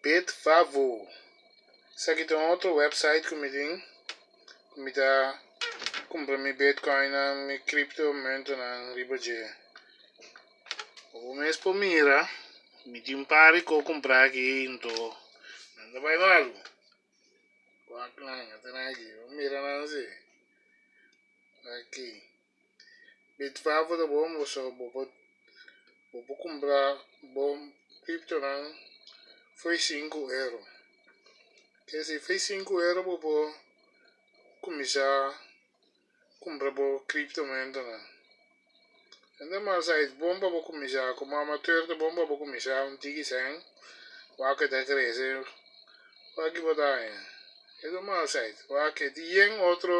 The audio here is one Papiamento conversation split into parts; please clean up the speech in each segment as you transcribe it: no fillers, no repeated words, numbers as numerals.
Bitvavo. Esaki ta un otro website ku mi tin ku mi ta kumpra mi bitcoinnan, mi cryptomuntonan riba dje. Bo mes por mira mi tin un par di ko kumpra aki anto nan ta bai malu. Wak nan a tene aki, bo mira nan si. Aki. Bitvavo ta bon pasobra bo por bo por kumpra bo kriptonan fo'i sinku euro. Ke si fo'i sinku euro bo por kuminsá kumpra bo kriptomuntonan. Enta mas sa es bon pa bo kuminsá komo amateur ta bon pa bo kuminsá un tiki sèn wak ke ta krese wak ki bo ta haña. E ta mal sait wak ke tin yen otro.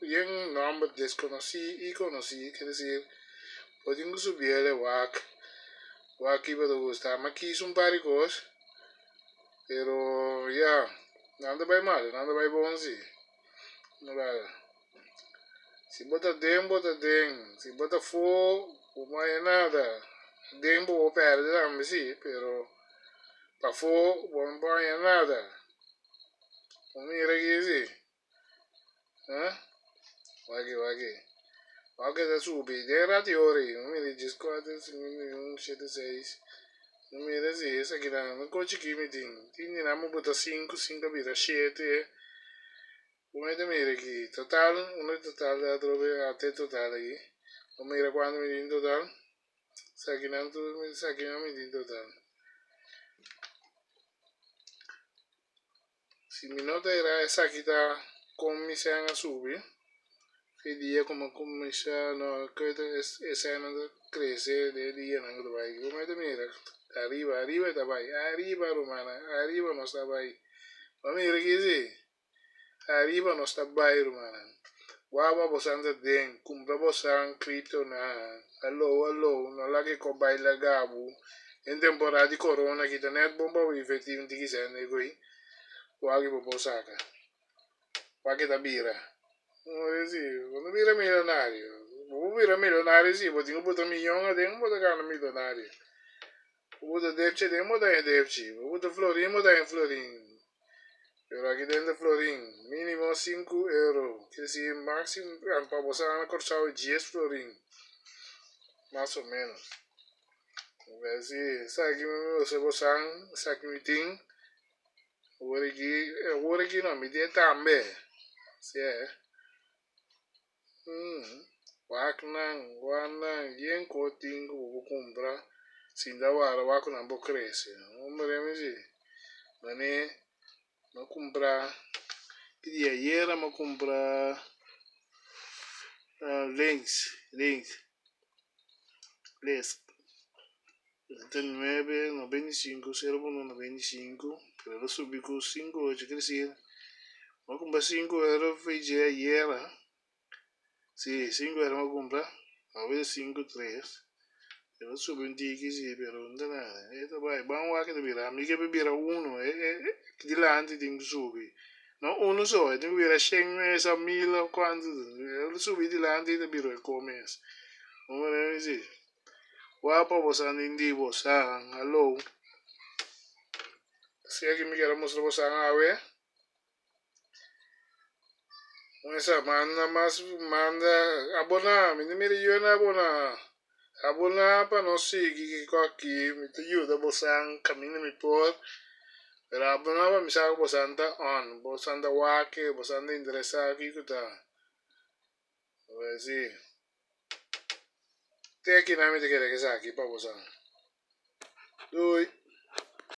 Yen nomber deskonosí i konosí, ke desir, bo tin ku subiel e wak, wak ki bo ta gusta. Mi a kis un par di kos, pero ya, nan ta bai mal, nan ta bai bon si. Si bo ta den, bo ta den, si bo ta afó, bo no haña nada. Den bo por pèrdè tambe si, pero pafó bo no por haña nada. Bo mira aki si. Huh? Waki, waki. Waki ta subi. Den rati ori. Mira, djes kuater, sinku, un, shete, seis. Mira si, esaki nan. No ko chiki mi tin. Tin di nan mi buta sinku, sinku a bira shete. Bo ta mira aki. Total, uno total ta atrobe ate total aki. Bo mira kuantu mi tin total. Esaki nan tur, esaki nan mi tin total. Si mi no ta era esaki ta kon mi sèn a subi, e dia ku mi a kuminsá no e sènnan ta krese den e dianan ku ta bai. Bo mester mira ariba, ariba e ta bai, ariba rumannan, ariba nos ta bai. Bo a mira aki si? Ariba nos ta bai rumannan. Wawa bosan ta den, kumpra bosan kriptonan, alo alo, no laga e kos bai laga bo. Den temporada di corona aki ta net bon pa bo inverti un tiki sèn den koe, wak bo por saka, wak e ta bira. Bo no bira milonario, bo por bira milonario si, bo tin ku buta miyon aden bo ta gana milonario. Bo buta depchi aden bo ta haña depchi, bo buta florin bo ta haña florin. Pero aki den ta florin, minimo sinku euro, quiere decir maximo pa bo sa na Kòrsou dies florin, mas o menos. Si, esaki mi mester bo san, esaki mi tin, awor aki, awor aki no, mi tin e tambe, si eh. Wak nan, wak nan, yen ku bo tin ku bo por kumpra sinta wara wak ku nan por krese. Hombre mi si, mane mi a kumpra ki dia ayera mi a kumpra lens, lens, les ta nuebe noventa i sinku, sero punto noventa i sinku, pero el a subi ku sinku ocho, ker desir mi a kumpra sinku euro fechi ayera. Si, sinku euro mi a kumpra, awe ta sinku tres, el a subi un tiki si, pero no ta nada, e ta bai, ban wak e ta bira, ami ke bira uno, e dilanti tin ku subi, no uno so, e tin ku bira shen mes of mil of kuantu, el subi dilanti ta bira e ko mes, wak pa bo san di bo san, alo, esaki mi kier a mustra bo san awe. Mesa manda mas manda aboná mi ta mira yu na aboná aboná pa nos sigui kiko aki mi ta yuda bosan kaminda mi por pero aboná pa mi sa ku bosan ta on bosan ta wak bosan ta interesá kiko ta si te akinan mi ta kere esaki pa bosan. Doei.